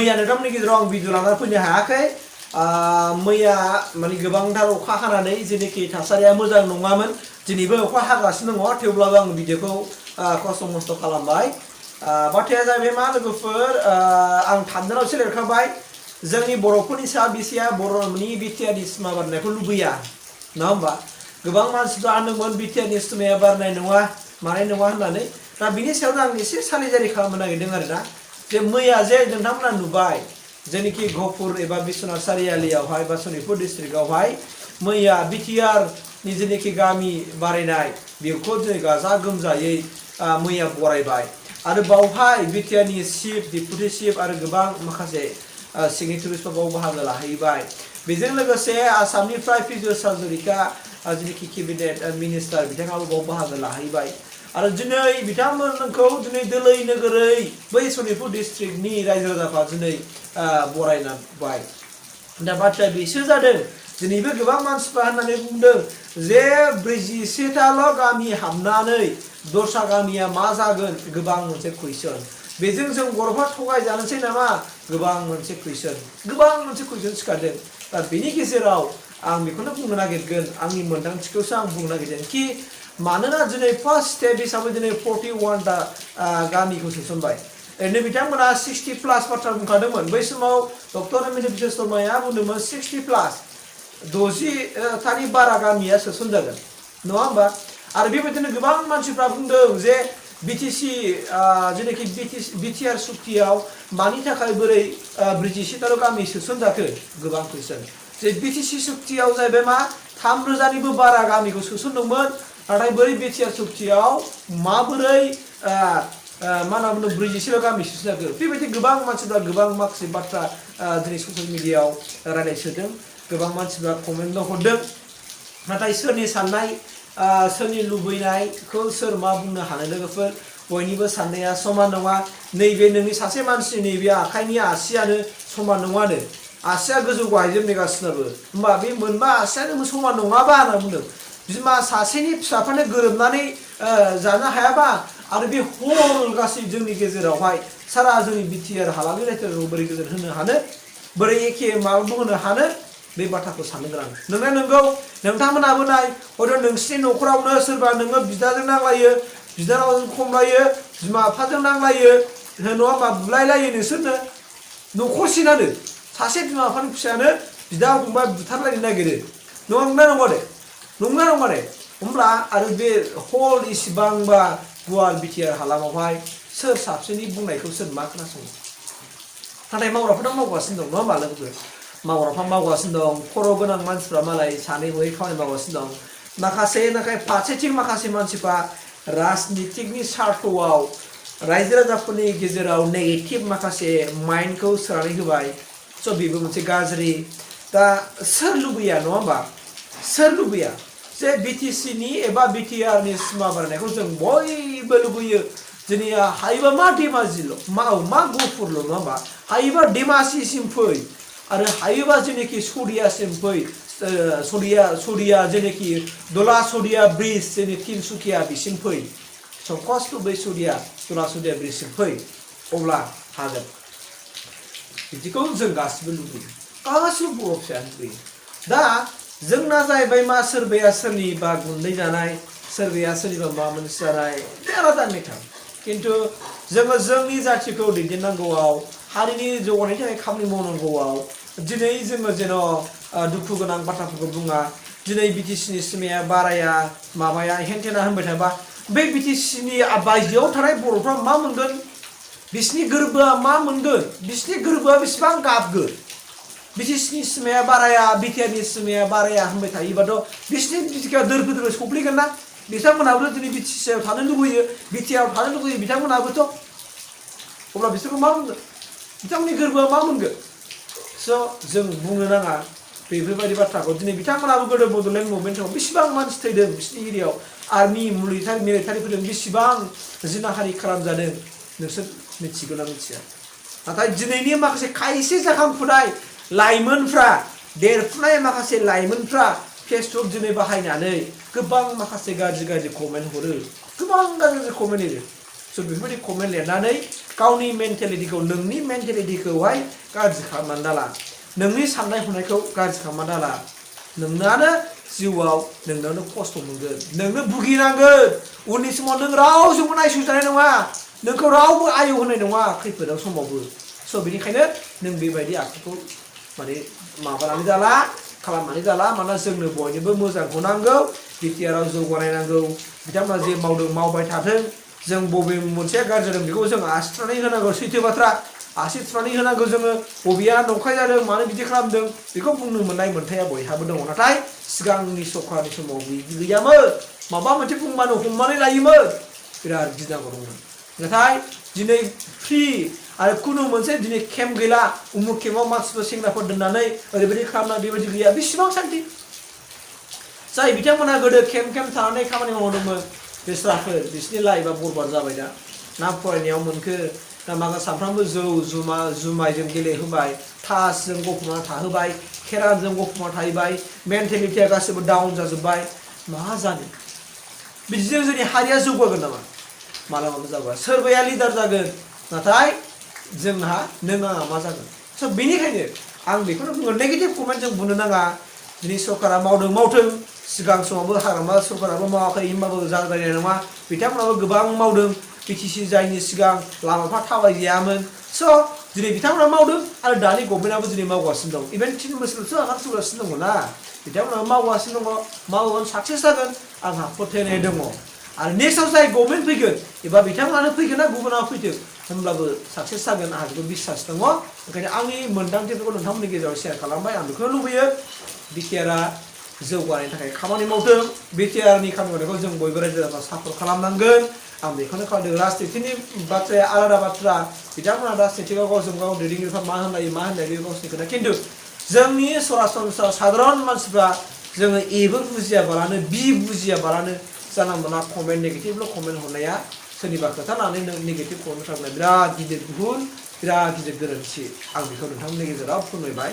मैया नोंथांमोननि गेजेराव आं भिडिअ लानानै फैनो हायाखै मैया माने गोबांथार अखा हानानै जेनेखि थासारिया मोजां नङामोन दिनैबो अखा हागासिनो दङ थेवब्लाबो आं भिडिअखौ खस्थ' मस्थ' खालामबाय बाथ्राया जाहैबाय मा लोगोफोर आं थामजोनावसो लिरखाबाय जोंनि बर'फोरनि सा बिसिया बर'नि बिटिआरनि सिमा बारनायखौ लुबैया नङा होमबा गोबां मानसिफ्रा होनदोंमोन बिटिआरनि सिमाया बारनाय नङा मानाय नङा होननानै दा बिनि सायावनो आं एसे सालिजारि खालामनो नागिरदों आरोना जे मैया जे नोंथांमोना नुबाय जेनेखि गहपुर एबा बिश्वनाथ सारियालियावहाय बा सनितपुर डिस्ट्रिक्टआवहाय मैया बिटिआरनि जेनेखि गामि बारायनाय बेखौ जों गाजा गोमजायै मैया बरायबाय आरो बावहाय बिटिआरनि चिफ डिप्युटि चिफ आरो गोबां माखासे सिगनेटारिसफोरा बाव बाहागो लाहैबाय बेजों लोगोसे आसामनिफ्राय फिजिअ सार्जारिका जेनेखि केबिनेट मिनिस्टार बिथाङाबो बाव बाहागो लाहैबाय आरो दिनै बिथांमोनखौ दिनै दोलै नोगोरै बै सनितपुर डिस्ट्रिक्टनि रायजो राजाफ्रा दिनै बरायनांबाय दा बाथ्राया बेसो जादों दिनैबो गोबां मानसिफ्रा होननानै बुंदों जे 47थाल' गामि हाबनानै दस्रा गामिया मा जागोन गोबां मोनसे कुइसन बेजों जों बर'फ्रा थगायजानोसै नामा गोबां मोनसे कुइसन सिखारदों दा बेनि गेजेराव आं बेखौनो बुंनो नागिरगोन आंनि मोनदांथिखौसो आं बुंनो नागिरदों कि मानोना दिनै फार्स्ट स्टेप हिसाबै दिनै 41टा गामिखौ सोसनबाय ओरैनो बिथांमोना 60+ बाथ्रा बुंखादोंमोन बै समाव डक्टर एमएलए बिश्वेश्वरमाया बुंदोंमोन 60+ 60टानि बारा गामिया सोसनजागोन नङा होमबा आरो बेबायदिनो गोबां मानसिफ्रा बुंदों जे बिटिसि जेनेखि बिटिआर सुक्तियाव मानि थाखाय बोरै 47टाल' गामि सोसनजाखो गोबां कुइसन जे बिटिसि सुक्तियाव जाहैबाय मा 3,000निबो बारा गामिखौ सोसनदोंमोन नाथाय बै बिटिआर सुक्तियाव माबोरै मा होनना बुङो 47 गामि सोसनजाखो बेबायदि गोबां मानसिफ्रा गोबां माखासे बाथ्रा दिनै ससियेल मिडियायाव रायज्लायसोदों गोबां मानसिफ्रा कमेन्टबो हरदों नाथाय सोरनि साननाय सोरनि लुबैनायखौ सोर मा बुंनो हानो लोगोफोर बयनिबो साननाया समान नङा नैबे नोंनि सासे मानसिनि नैबे आखाइनि आसियानो समान नङानो आसिया गोजौ गाहायजों नेगासिनोबो होमबा बे मोनबा आसियानो समान नङाबा होनना बुंदों बिमा सासेनि फिसाफ्रानो गोरोबनानै जानो हायाबा आरो बे हल गासै जोंनि गेजेरावहाय सारा जोंनि बिटिआर हालामनि रायजोखौ बोरै गोजोन होनो हानो बोरै एखे माबा बुंनो हानो बे बाथ्राखौ साननो गोनां नोंना नंगौ नोंथांमोनाबो नाय हयथ' नोंसिनि न'खरावनो सोरबा नोङो बिदाजों नांलायो बिनानावजों खमलायो बिमा बिफाजों नांलायो नङाबा बुलायलायो नोंसोरनो न'खरसेनानो सासे बिमा बिफानि फिसायानो बिदा फंबाय बुथारलायनो नागिरो नंगौना नङा दे होमब्ला आरो बे हल इसिबांबा गुवार बिटिआर हालामावहाय सोर साबसिननि बुंनायखौ सोर मा खोनासङो नाथाय मावग्राफोरा मावगासिनो दं नङा होमबा लोगोफोर मावग्राफ्रा मावगासिनो दं खर' गोनां मानसिफ्रा मालाय सानै हयै खामानि मावगासिनो दं माखासे फारसेथिं माखासे मानसिफ्रा राजनितिकनि सार्थआव रायजो राजाफोरनि गेजेराव नेगेटिभ माखासे माइन्डखौ सोनानै होबाय स' बेबो मोनसे गाज्रि दा सोर लुबैया नङा होमबा सोर लुबैया जे बिटिसिनि एबा बिटिआरनि सिमा बारनायखौ जों बयबो लुबैयो दिनै हायोबा मा धेमाजिल' मा गहपुरल' नङा होमबा हायोबा धेमाजिसिम फै आरो हायोबा जेनेखि सदियासिम फै सदिया जेनेखि दला सदिया ब्रिज जेने तिनसुकिया बिसिम फै सकस्त बै सदिया दला सदिया ब्रिजसिम फै अब्ला हागोन बिदिखौ जों गासिबो लुबैयो गासिबो बर' फिसायानो लुबैयो दा जोंना जाहैबाय मा सोरबाया सोरनिबा गुन्दै जानाय सोरबाया सोरनिबा माबा मोनसे जानाय बे आलादा मेटार खिन्थु जोङो जोंनि जाथिखौ दैदेननांगौआव हारिनि जौगानायनि थाखाय खामानि मावनांगौआव दिनै जोङो जेन' दुखु गोनां बाथ्राफोरखौ बुङा दिनै बिटिसिनि सिमाया बाराया माबाया हेनथेना होनबाय थाबा बै बिटिसिनि बायजोआव थानाय बर'फ्रा मा मोनगोन बिसिनि गोरबोआ मा मोनगोन बिसिनि गोरबोआ बेसेबां गाबगोन बिटिसिनि सिमाया बाराया बिटिआरनि सिमाया बाराया होनबाय थायोबाथ' बिसिनि बिटिआर दोरबो सौफैगोन ना बिथांमोनाबो दिनै बिटिसिआव थानो लुबैयो बिटिआरआव थानो लुबैयो बिथांमोनाबोथ' अब्ला बिसोरखौ मा मोनगोन बिथांमोननि गोरबोआ मा मोनगोन स' जों बुंनो नाङा बेफोरबायदि बाथ्राखौ दिनै बिथांमोनाबो गोदो बड'लेण्ड मुभमेन्टआव बेसेबां मानसि थैदों बिसिनि एरियायाव आर्मि मिलिटारिफोरजों बेसेबां जिनाहारि खालामजादों नोंसोर मिथिगौ ना मिथिया नाथाय दिनैनि माखासे खायसे जाखांफुनाय लाइमोनफ्रा देरफुनाय माखासे लाइमोनफ्रा फेसबुक दिनै बाहायनानै गोबां माखासे गाज्रि कमेन्ट हरो गोबां गाज्रि कमेन्ट लिरो स' बेफोरबायदि कमेन्ट लिरनानै गावनि मेन्टेलिटिखौ नोंनि मेन्टेलिटिखौहाय गाज्रि खालामनानै दाला नोंनि साननाय हनायखौ गाज्रि खालामनानै दाला नोंनानो जिउआव नोंनावनो खस्थ' मोनगोन नोंनो भुगिनांगोन उननि समाव नों रावजोंबो नायस'जानाय नङा नोंखौ रावबो आयौ होनाय नङा खैफोदाव समावबो स' बेनिखायनो नों बेबायदि आखुखौ माने माबानानै जाला खालामनानै जाला मानोना जोंनो बयनोबो मोजांखौ नांगौ बिटिआरआव जौगानाय नांगौ बिथांमोना जे मावदों मावबाय थाथों जों बबे मोनसेया गाज्रि जादों बेखौ जों आसि थुनानै होनांगौ सैथो बाथ्रा आसि थुनानै होनांगौ जोङो बबेया नंखाय जादों मानो बिदि खालामदों बेखौ बुंनो मोननाय मोन्थाया बयहाबो दङ नाथाय सिगांनि सरकारनि समाव बिदि गैयामोन माबा मोनसे बुंबानो हमनानै लायोमोन बिराद गिनांगौ दंमोन नाथाय दिनै फ्रि आरो खुनु मोनसे दिनै केम्प गैला उमुक केम्पआव मानसिफोर सेंग्राफोर दोननानै ओरैबायदि खालामना बेबायदि गैया बेसेबां सान्थि जाय बिथांमोनहा गोदो केम्प थानानै खामानि मावदोंमोन बेस्राफोर बिसोरनि लाइफआ बरबाद जाबाय दा ना फरायनायाव मोनखो ना माखा सानफ्रामबो जौ जुमायजों गेलेहोबाय थासजों गफबना थाहोबाय खेराजों गफबना थाहैबाय मेन्टेलिटिया गासिबो डाउन जाजोब्बाय मा जानो बिदिजों जोंनि हारिया जौगागोन नामा मालाबाबो जागोन सोरबाया लिडार जागोन नाथाय जोंहा नों आंहा मा जागोन स' बेनिखायनो आं बेखौनो बुङो नेगेटिभ कमेन्ट जों बुंनो नाङा दिनै सरकारा मावथों सिगां समावबो हाग्रामा सरकाराबो मावाखै होनबाबो जाद्रायनाय नङा बिथांमोनाबो गोबां मावदों बिटिसि जायनि सिगां लामाफ्रा थाबायजायामोन स' दिनै बिथांमोना मावदों आरो दानि गभर्नमेन्टआबो दिनै मावगासिनो दं इभेन 3 बोसोरसो आगान सुरगासिनो दङ ना बिथांमोना मावगासिनो दङ मावगोन साक्सेस जागोन आंहा फोथायनाय दङ आरो नेक्स्टआव जाय गभर्नमेन्ट फैगोन एबा बिथांमोनानो फैगोन ना गुबुनाव फैथों होनब्लाबो साक्सेस जागोन आंहा बेखौ बिश्वास दङ ओंखायनो आंनि मोन्दांथिफोरखौ नोंथांमोननि गेजेराव शेयार खालामबाय आं बेखौनो लुबैयो बिटिआरआ जौगानायनि थाखाय खामानि मावथों बिटिआरनि खामानि मावनायखौ जों बयबो रायजो राजा सापर्ट खालामनांगोन आं बेखौनो खालामदों राजनितिनि बाथ्राया आलादा बाथ्रा बिथांमोना राजनितिआव गावजों गाव दैदेनगिरिफ्रा मा होनलायो बे गावसोरनि खोथा खिन्थु जोंनि सरासनस्रा साधारन मानसिफ्रा जोङो एबो बुजियाबालानो बि बुजियाबालानो जानला मोनला कमेन्ट नेगेटिभल' कमेन्ट हरनाया सोरनिबा खोथा लानानै नेगेटिभ कमेन्ट खालामनाया बिराद गिदिर भुल बिराद गिदिर गोरोन्थि आं बेखौ नोंथांमोननि गेजेराव फोरमायबाय